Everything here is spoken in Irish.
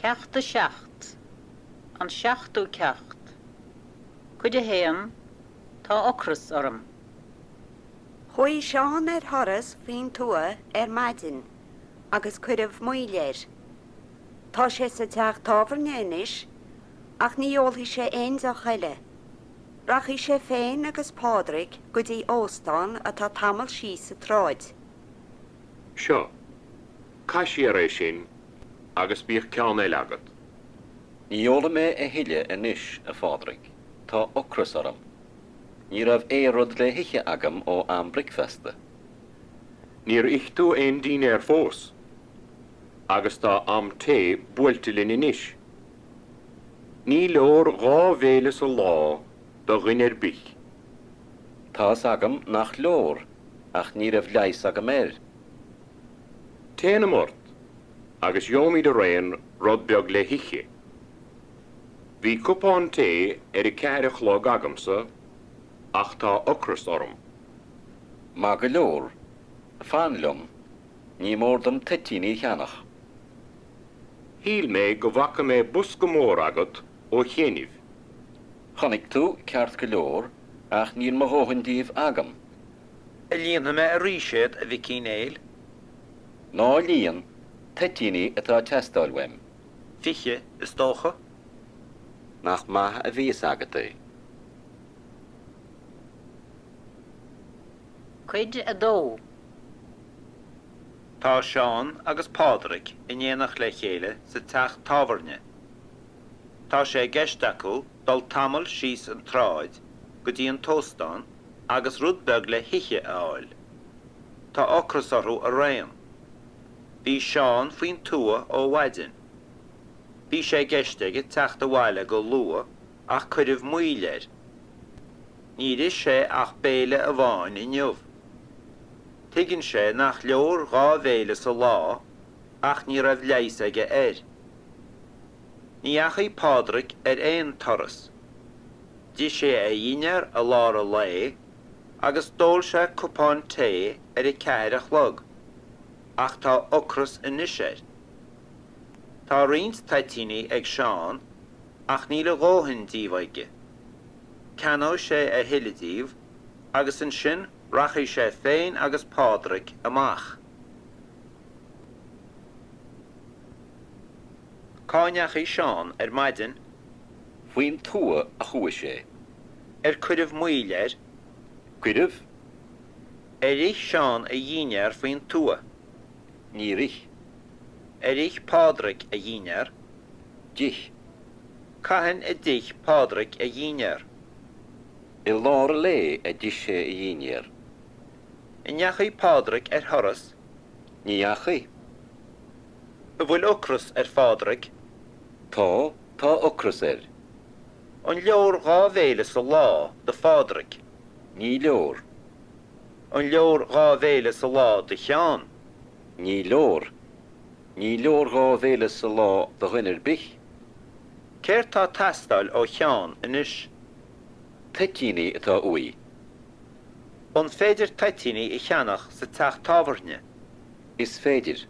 Ceacht 7, An Seachtú Ceacht, Cuid 1, Tá ocras orm. Chuaigh Seán ar thuras faoin tuath ar maidin agus cuireadh moill air. Tá sé sa teach tábhairne anois ach ní ólfaidh sé aon deoch eile. Rachaidh sé féin agus Pádraig go dtí óstán atá tamall síos an tsráid. Seo, caith siar é sin agus bíodh ceann eile agat. Ní ólfaidh mé a thuilleadh anois, a Phádraig, tá ocras orm. Ní raibh aon rud le hithe agam ó am bricfeasta. Níor ith tú aon dínnéar fós, agus tá am tae buailte linn anois. Ní leor dhá bhéile sa lá do dhuine ar bith. Tá's agam nach leor, ach ní raibh leigheas agam air. Téanam ort agus gheobhaimid araon rud beag le hithe. Bhí cupán tae ar a ceathair a chlog agamsa ach tá ocras orm. Maith go leor. Fan liom. Ní mór dom toitíní a cheannach. Shíl mé go bhfaca mé bosca mór agat ó chianaibh. Chonaic tú, ceart go leor, ach níl mo dhóthain díobh agam. An líonfaidh mé arís iad, a Mhic Uí Néill? Ná líon, toitíní atá ag teastáil uaim. 20, is dócha? Nach maith a bhí fhios agat é. Cuid 2. Tá Seán agus Pádraig in éineacht le chéile sa teach tábhairne. Tá sé i gceist acu dul tamall síos an tsráid go dtí an t-óstán agus rud beag le hithe a fháil. Tá ocras orthu araon. Bhí Seán faoin tuath ó mhaidin. Bhí sé i gceist aige teacht abhaile go luath ach cuireadh moill air. Níor ith sé ach béile amháin inniu. Tuigeann sé nach leor dhá bhéile sa lá ach ní raibh leigheas aige air. Ní dheachaigh Pádraig ar aon turas. D'ith sé a dhinnéar i lár an lae agus d'ól sé cupán tae ar a ceathair a chlog, ach tá ocras anois air. Tá roinnt toitíní ag Seán ach níl a dhóthain díobh aige. Ceannóidh sé a thuilleadh díobh agus ansin rachaidh sé féin agus Pádraig amach. Cá ndeachaigh Seán ar maidin? Faoin tuath a chuaigh sé. Ar cuireadh moill air? Cuireadh. Ar ith Seán a dhinnéar faoin tuath? Níor ith. Ar ith Pádraig a dhinnéar? D'ith. Cathain a d'ith Pádraig a dhinnéar? I lár an lae a d'ith sé a dhinnéar. An ndeachaigh Pádraig ar thuras? Ní dheachaigh. An bhfuil ocras ar Phádraig? Tá, tá ocras air. An leor dhá bhéile sa lá do Phádraig? Ní leor. An leor dhá bhéile sa lá do Sheán? Ní leor. Ní leor dhá bhéile sa lá do dhuine ar bith. Céard tá ag teastáil ó Sheán anois? Toitíní atá uaidh. An féidir toitíní a cheannach sa teach tábhairne? Is féidir.